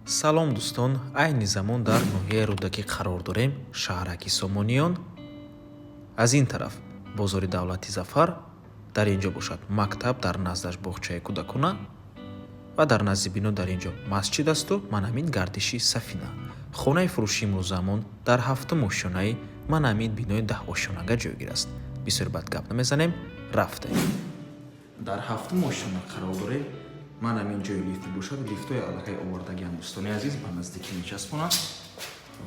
Салом, дӯстон. Айни замон дар ноҳияи Рӯдакӣ қарор дорем, шаҳраки Сомониён. Аз ин тараф бозори давлати Зафар, дар ин ҷо бошад мактаб, дар наздаш боғчаи кӯдакона ва дар назди бино дар ин ҷо масҷид асту ман ҳамин гардиши сафина. Хонаи фурӯшии имрӯзамон дар ҳафтум ошёнаи ман ҳамин бинои 10 ошёнага ҷойгир аст. Бисёр бад гап намезанем, рафтем. Дар ҳафтум ошёна қарор дорем. Ман ҳамин ҷои лифт бошад, лифтҳои аллакай овардагиам, дӯстони азиз, ба наздикӣ мечаспонад.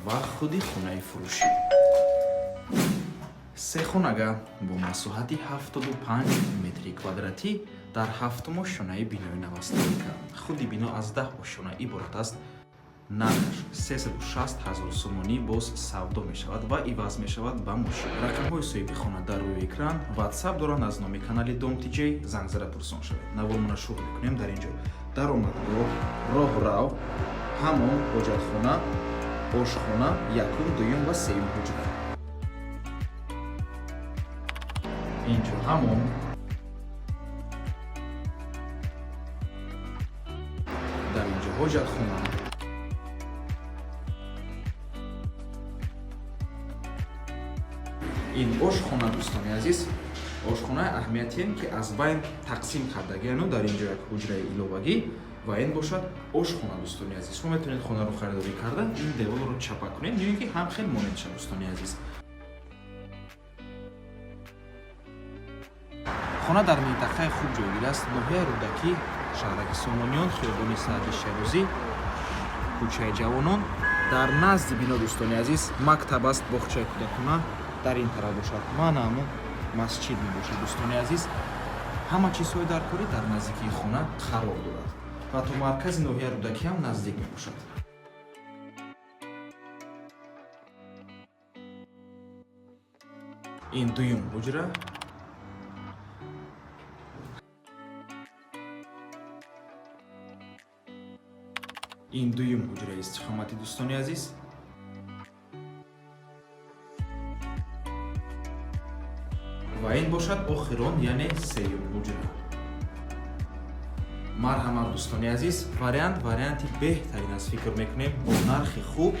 Ва худи хонаи фурӯшӣ се хонага бо масоҳати 75 метри квадратӣ дар ҳафтум ошёнаи бинои новостройка. Худи бино аз 10 ошёна иборат аст. Нархаш 360 ҳазор сомонӣ, боз савдо мешавад ва иваз мешавад ба мошин. Рақамҳои соҳиби хона дар рӯи экран, ватсап доранд. Аз номи канали Дом Тиҷей занг зада пурсон шавед. Навормона шурӯъ мекунем. Дар ин ҷо даромадгоҳ, роҳрав, ҳамом, ҳоҷатхона, ошхона, якум, дуюм ва сеюм ҳуҷра. Инҷо ҳамом, дар инҷо ҳоҷатхона, ин ошхона. Дӯстони азиз, ошхонаи аҳамиятием, ки аз байн тақсим кардагиану дар ин ҷо як ҳуҷраи иловагӣ ва ин бошад ошхона. Дӯстони азиз, шумо метавонед хонаро харидорӣ карда, ин деволро чапа кунед ё ин ки ҳам хел монед шад. Дӯстони азиз, хона дар минтақаи хуб ҷойгир аст: ноҳияи Рӯдакӣ, шаҳраки Сомониён, хиёбони Саъди Шерозӣ, кӯчаи Ҷавонон. Дар назди бино, дӯстони азиз, мактаб аст, боғчаи кӯдакона, дар ин тараф бошад мана ҳамон масҷид мебошад. Дӯстони азиз, ҳама чизҳои даркорӣ дар наздикии хона қарор дорад ва то маркази ноҳияи Рӯдакӣ ҳам наздик мебошад. Ин дуюм ҳуҷра. Ин дуюм ҳуҷраи истиқоматӣ, дӯстони азиз. Ва ин бошад охирон, яъне сеюм ҳуҷра. Марҳамат, дӯстони азиз, вариант варианти беҳтарин аст, фикр мекунем, бо нархи хуб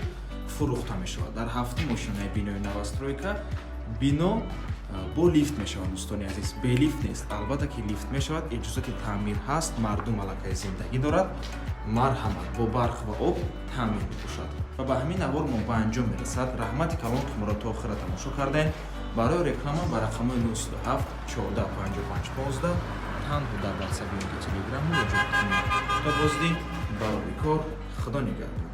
фурӯхта мешавад. Дар ҳафтум ошёнаи бинои новостройка. Бино бо лифт мешавад, дӯстони азиз, бе лифт нест. Албатта ки лифт мешавад, иҷозати таъмир ҳаст, мардум аллакай зиндагӣ дорад. Марҳамат, бо барқ ва об таъмин мебошад. Ва ба ҳамин навор мо ба анҷом мерасад. Раҳмати калон, ки моро то охира тамошо кардем. Барои реклама ба рақамҳои 907 14 55 15 танҳо дар ватсап ё ки Телеграм муроҷиат кунед. То боздид, барори кор, Худо нигаҳбон.